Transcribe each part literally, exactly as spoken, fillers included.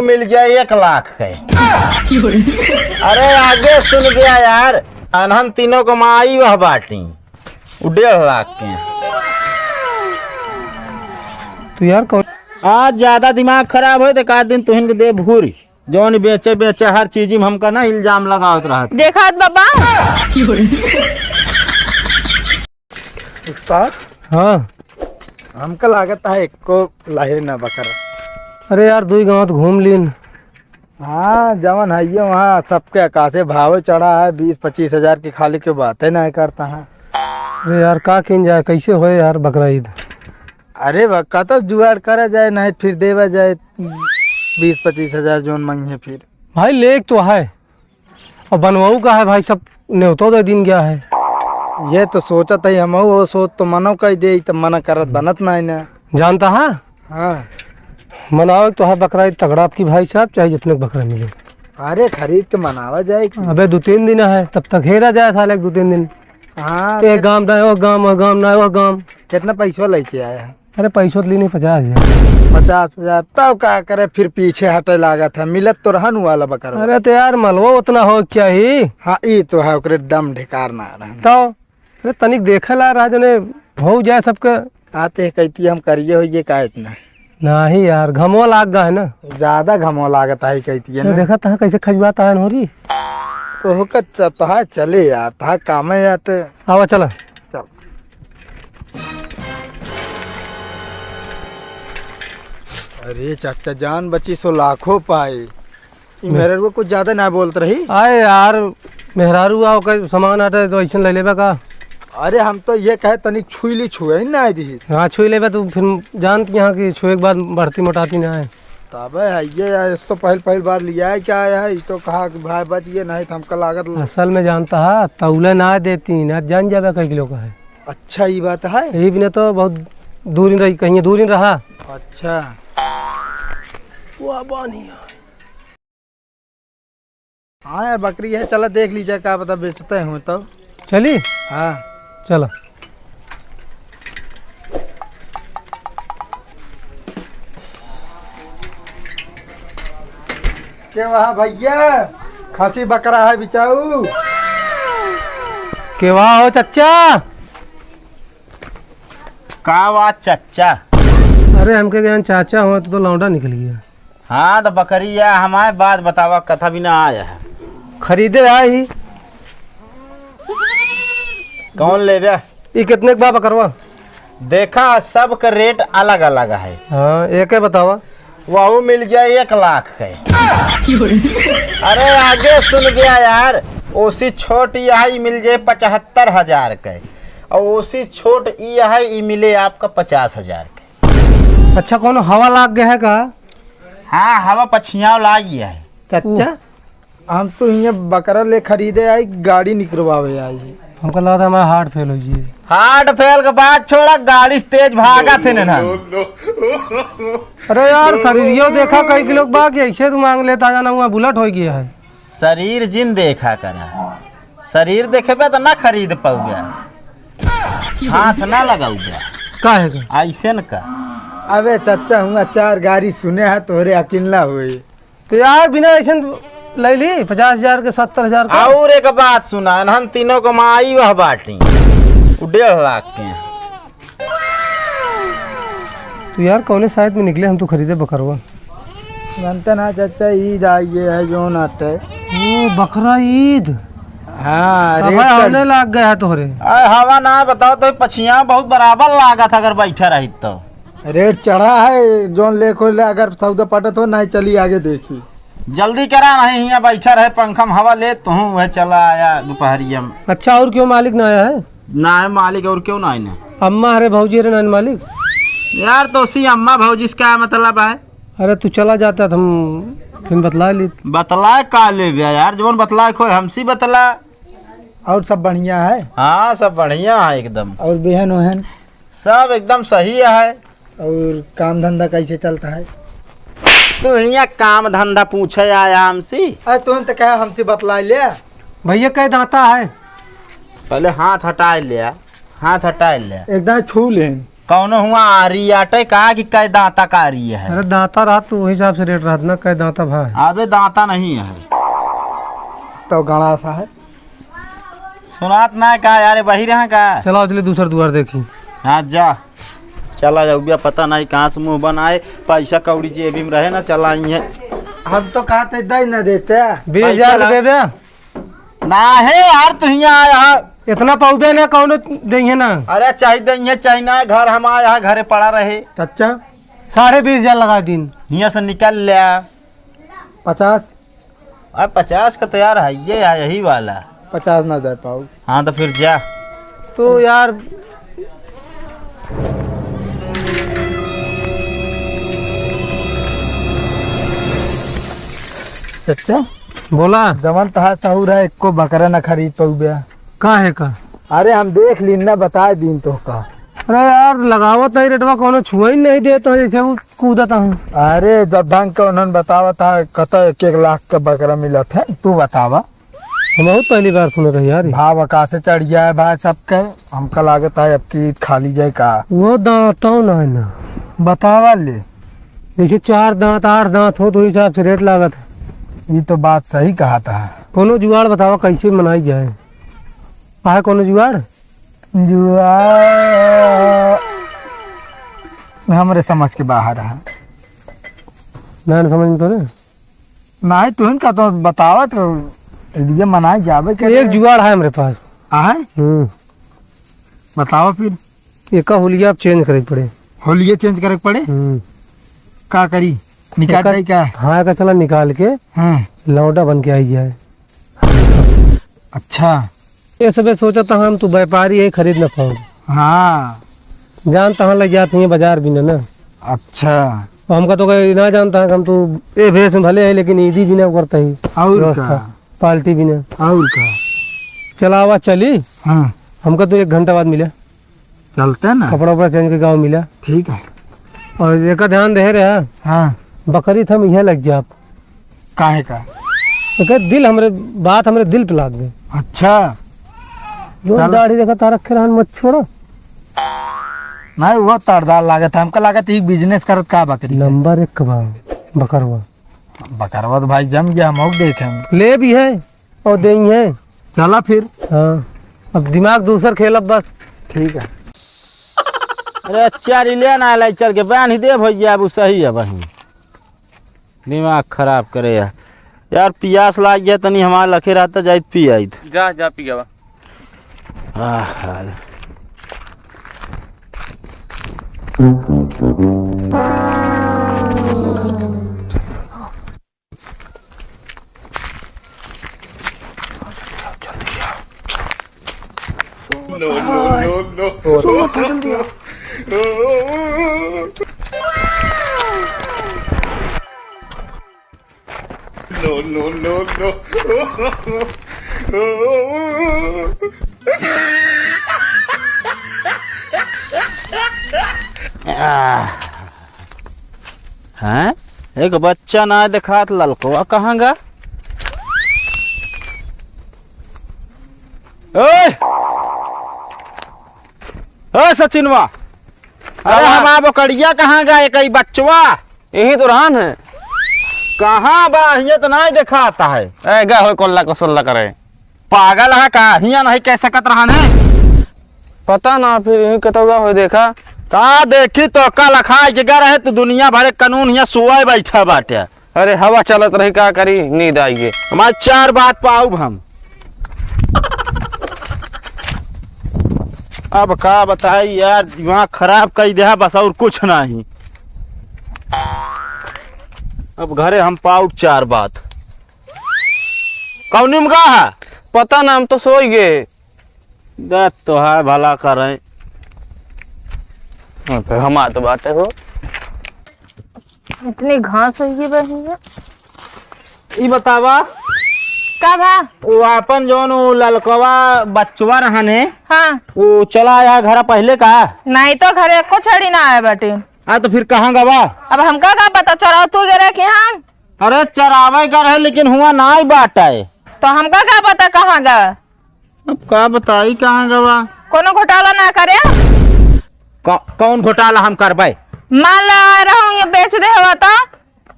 मिल जाए एक लाख के। अरे आगे सुन गया यार, अनहन तीनों को माई वह बाटी, उ डेढ़ लाख के। तो यार कौन आज ज्यादा दिमाग खराब होए तो एक आध दिन तुहिन के दे भूरी। जौन बेचे बेचे हर चीज में हमका ना इल्जाम लगावत रहत। देखत बाबा। उस्ताद। हाँ। हमका लागत है एको लाहे ना बकर। अरे यार, दुई गाँव तो घूम लीन। हाँ, जवन है ये वहाँ सबके आकाशे भाव चढ़ा है, बीस पच्चीस हजार की खाली के बातें ना करता है। अरे यार, का किन जाए, कैसे होए यार बकरा ईद? अरे बा, कतौ जुगाड़ करा जाए, नहीं फिर देवा जाए बीस पच्चीस हजार जौन मंगे फिर। भाई, लेक तो है, और बनवाऊ का है भाई, सब नेवतो दे दिन गया है। ये तो सोचत है हम, वो सोच तो मनो कह दे, तो मना करत बनत नहीं ना। जानता है? हाँ। मनाओ तो है बकरा ईद तगड़ा आपकी भाई साहब, चाहे जितने बकरा मिले। अरे, खरीद के मनावा जाए कि। अबे, दो तीन दिन है, तब तक हेरा जाए साले, दो तीन दिन। हाँ, एक कित- गांव ना, वो गांव, वो गांव ना, वो गांव। कितना पैसा लेके आया है? अरे, पैसो तो ली नहीं, पचास हजार। पचास हजार, तब का करे, फिर पीछे हटे लागत है, मिलत तो रहन वाला बकरा। अरे, तो यार, मलवा उतना हो क्या ही? हाँ, ई तो है, ओकरे दम ढिकार ना रहन। तो, अरे, तनिक देखे ला रहा, जने हो जाए सबके। आते हैं, कहती हम करिए होइए का इतना? नहीं यार, घमवा लाग गा है ना। ज्यादा घमवा लागत है, कहती है तो ना। देखा तहाँ कैसे खजुआत है नोरी। तो होकर च-, तहाँ चले यार, तहाँ काम है यार तो। आवा चला। चल। अरे चाचा, जान बची सो लाखों पाए। ई मेहरारू कुछ ज्यादा ना बोलत रही। आए यार, मेहरारू आओ का सामान आटे तो ऐसन ले लेबे का? अरे हम तो ये कहे तनिक छुई ली, छुए ही ना दिही। हाँ, छुई लेबे तो फिर जानत यहाँ कि छुए के बाद बढ़ती मोटाती ना है। तबे है ये यार, इस तो पहल पहल बार लिया है क्या आया है, इस तो कहा कि भाई बच गए, नहीं तो हमका लागत ल- असल में जानता है, तौले ना देती ना, जान जाबे कई किलो का है। अच्छा, ये बात है। ये बिना तो बहुत दूर ही रही, कहीं दूर ही रहा। अच्छा। वाह, बानी है। हाँ यार, बकरी है, चला देख लीजिए, का पता बेचते हो तो। चली? हाँ। चला। के वहाँ भैया, खसी बकरा है बिचाऊ। के वहाँ हो चच्चा? का बात चच्चा? अरे हमके ज्ञान चाचा हो तो, तो लौंडा निकल गया। हाँ, तो बकरी या हमारे बात बतावा, कथा भी ना आया है। खरीदे आई। कौन लेबे? ई कितने के बा बकरवा? देखा, सबका रेट अलग अलग है। हाँ, एक है बतावा। वहू मिल जाए एक लाख के। अरे आगे सुन गया यार, ओसी छोट ई है, ई मिल जाए पचहत्तर हजार के, और ओसी छोट ई है, ई मिले आपका पचास हजार के। अच्छा, कोनो हवा लाग गया है का? हाँ, हवा पछियाव लाग गया है। चाचा, हम तो हियाँ बकरा ले खरीदे आई, गाड़ी निकरवावे आई। हमका लगा था हमारा हार्ट फेल हो जाए। हार्ट फेल के बात छोड़ा, गाड़ी से तेज भागा थे ना। अरे यार, शरीरियो देखा कई किलो के बा कि ऐसे तू मांग लेता जाना हुआ, बुलेट हो गया है। शरीर जिन देखा करा, शरीर देखबे तो ना खरीद पाउबे, हाथ ना लगाउबे। काहे के? ऐसे न का। अबे चच्चा, हुआ चार गाड़ी सुने है, तोहरे अकिल ना होए। तो यार, बिना ऐसे ले ली पचास हजार के, सत्तर हजार का। और एक बात सुना, इन्हन तीनों को माई वह बाटी, उ डेढ़ लाख के। तो यार, कौने साइड में निकले, हम तो खरीदे बकरवा। जानते ना चाचा, ईद आई है, जो नाटे। ओ, बकरा ईद। हाँ, अब रेट भाई, चढ़- हमने लाग गया है तोहरे। अरे हवा ना बताओ तो पछिया बहुत बराबर लागत, अगर बैठा रही तो। रेट चढ़ा है, जोन लेखो ले, अगर सौदा पटत हो, नहीं चली आगे देखी। जल्दी करा, नहीं हियाँ बैठा रहे, पंखा में हवा ले, तुहूँ वह चला आया दोपहरिया में। अच्छा, और क्यों मालिक ना आया है? ना है मालिक, और क्यों ना आए ना? अम्मा, अरे भौजी, अरे नान मालिक। यार, तो उसी अम्मा भौजी से क्या मतलब है? अरे, तू चला जाता, तो हम फिर बतला ली। बतलाए का लेबे यार, जवन बतलाए खोए हमसे बतला। और सब बढ़िया है? हाँ, सब बढ़िया है एकदम। और बेहन ओहन? सब एकदम सही है। और काम धंधा कैसे चलता है? तू हियाँ काम धंधा पूछे आया हमसे? अरे, तू तो कहे हमसे बतला ले। भैया, कै दांता है? पहले हाथ हटाए ले, हाथ हटाए ले। एकदम छू ले। कौनो हुआ आरी आटे का कि कै दांता का आरी है? अरे दांता रहत तो वही हिसाब से रेट रहत ना, कै दांता भाई। अबे दांता नहीं है। तो गणा सा है। सुनात ना का यार, वही रहा का? चला उजले दूसर दुआर देखी। हाँ जा, चला जाऊ बिया, पता नहीं कहाँ से मुंह बनाए, पैसा कौड़ी जेबी में रहे ना, चला आई है। हम तो कहा थे दे ना देते। बीस हजार पैसा ला- दे दे। ना है यार, तू हियाँ आया है। इतना पौबे ना कौनो देइहे ना। अरे चाहे देइहे चाहे ना, घर हम आया है, घरे पड़ा रहे। चाचा। साढ़े बीस हजार लगा दीन। हियाँ से निकल लिया। पचास। अब पचास का तो यार है, ये है यही वाला। पचास ना दे पाऊ। हाँ तो फिर जा। तो यार चाचा। बोला। जवन तहार सहूर है, एको बकरा न खरीद पउबे। का है का? अरे हम देख लीन ना, बताए दीन तो का। अरे यार, लगावत है रेटवा, कौनो छुआ ही नहीं देत है, जैसे वो कूदत है। अरे जब ढंग के उन्होंने बतावत है, कत एक एक लाख का बकरा मिलत है, तू बतावा। हम बहुत पहली बार सुनत है यार। भाव आकाश से चढ़ गया है भाई सबके, हमका लागत है अब की खाली जाए का। वो दांतों ना है ना। बतावा ले। जैसे चार दांत, आठ दांत हो, तो हिसाब से रेट लागत है। ये तो बात सही कहा था। कोनो जुगाड़ बतावा, कैसे मनाई जाए? आहे कोनो जुगाड़? जुगाड़ हमरे समझ के बाहर है। ना समझ में तो रे। नहीं, तुहिन का तो बतावा तो, ये मनाई जावे के एक रे। जुगाड़ है हमरे पास। आहे? हम्म। बतावा फिर। एका हुलिया अब change करे के पड़े। होलिये change करे के पड़े? हम्म। का करी? निकाल एका, दे का? हाँ, एका चला निकाल के हाँ। लौंडा बन के आई जाए। अच्छा। ये सबे सोचत हम तू व्यापारी है, खरीद न पाओ। हाँ। जानता हाँ लग जात नहीं बाजार भी ना। अच्छा। तो हमका तो कोई ना जानता है कि हम तो ए भेष में भले है, लेकिन ईदी भी ना करता ही। और व्यवस्था, का? पार्टी भी ना। और का? चलावा चली। हाँ। हमका तो एक घंटा बाद मिला। चलते ना। कपड़ा उपड़ा change के गाँव मिला। ठीक है। और एका ध्यान दे रहा। हाँ। बकरी था, हम इहे लग जाब। काहे का? एकर दिल हमरे, बात हमरे दिल पे लाग गई। अच्छा। जो चल। दाढ़ी देखा तारा खेरान मत छोड़ो। नहीं, वो तारदार लागत है। हमका लागत है, ई business करत का बकरी के? नंबर एक का बा, बकरवा। बकरवा तो भाई जम गया, हम और देखें। ले भी है। और देइहे। चला फिर। हाँ, अब दिमाग दूसर खेलब बस। ठीक है। अरे अच्छा, रिले ना लाई चल के, बहन ही दे भैया, अब सही है बहन। दिमाग खराब करे यार। यार, पियास लाग गया, तनी हमार लखे रहता, जाइत पी आइत। जा, जा, पी आवा। आह, हाल। No, no, no, no। No, no, no, no। आह। हैं? एक बच्चा ना देखात, ललकवा कहाँ गा? ओए! ओए सचिनवा! अरे हाँ। हमार बकरिया कहाँ गा? एक ई बच्चवा? यही तो रहन है। कहाँ बा? हियाँ तो नहीं देखाता है। ए, गा होई कोल्ला को सोल्ला करे। पागल है का? हियाँ नहीं कह सकत रहन है। पता ना, फिर यही कतौगा होई देखा। का देखी तो का लखा के गा रहे तो दुनिया भरे कानून हियाँ सुआए बैठा बाटे। अरे हवा चलत रही, का करी, नींद आई गे। हमार चार बात पाउब हम। अब का बताई यार, दिमाग खराब कई देहा बस, और कुछ नहीं। अब घरे हम पाउब चार बात। कौनी में गा है? पता ना, हम तो सोई गे। दे तोहार भला करें। हाँ, फिर हमार तो बात है हो। इतनी घास होई गई बहिन। ई बतावा। का बा? वो आपन जौन वो ललकवा बच्चवा रहन है, हाँ। वो चला आया घरा पहले का? नहीं तो घरे एको छड़ी ना आए बाटे। आ तो फिर कहाँ गवा? अब हमका का पता, चोराव तू गिरे कि हम? अरे चरावे का रहे, लेकिन हुआ नाई बाटे। तो हमका का पता कहाँ गवा? अब का बताई कहाँ गवा? कोनो घोटाला ना करे? कौ-, कौन घोटाला हम करबै? मान ला, आ रहा हूँ, ये बेच दे हवा तो।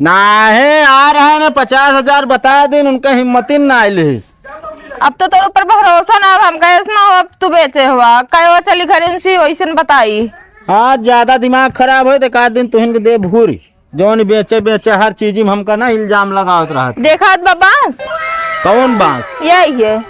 नाहीं, आ रहा है ना, पचास हजार बता दिन, उनका हिम्मतिन ना आइल हिस। अब तो तोर ऊपर भरोसा ना, अब हम कैसे ना हो, अब तू बेचे हुआ, कहे वो चली घरे उनसे वैसन बताई। हाँ, ज्यादा दिमाग खराब होय तो एक आध दिन तुहिन के दे भूरी। जौन बेचे, बेचे, हर चीज में हमका ना इल्जाम लगावत रहत। देखात बा बांस? कौन बांस? यही है।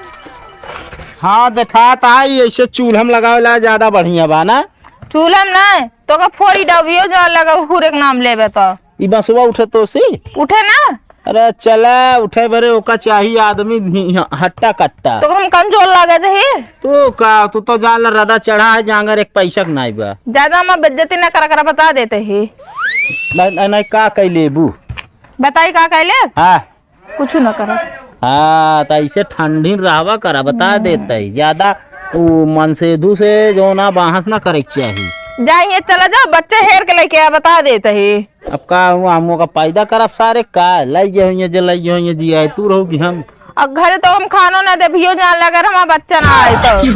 हाँ, देखात आई, ऐसे चूल्हा में लगावे ला ज्यादा बढ़िया बा ना। चूल्हा में ना, तो का फोड़ी डबियो जा लगा, हुरे के नाम लेबे तो। ई बसवा उठे तो सी? उठे ना। अरे चला, उठे बरे, ओका चाही आदमी हि-, हट्टा कट्टा। तो हम कमजोर लागत ही? तू का, तू तो जान ला, रदा चढ़ा है, जांगर एक पैसा के नाई बा। ज्यादा हम बेइज्जती ना करा करा, बता देते ही। नहीं, नहीं, नहीं, का कई लेबू? बताई का कई लेब? हाँ। कुछ ना करा। हाँ, तो ऐसे ठंडी रहवा करा, बता देते ही। ज्यादा उ मनसेधु से जो ना बहस ना करे के चाही। जा, ये चला जा, बच्चे हेर के लेके आ, बता देते ही। अब का हुआ, हम ओका पैदा करब सारे का? लइ गए होइए जे लइ गए होइए जी, आए तू रहो कि हम? अब घरे तो हम खानो ना देबियो जान ले, अगर हमार बच्चा ना आए तो।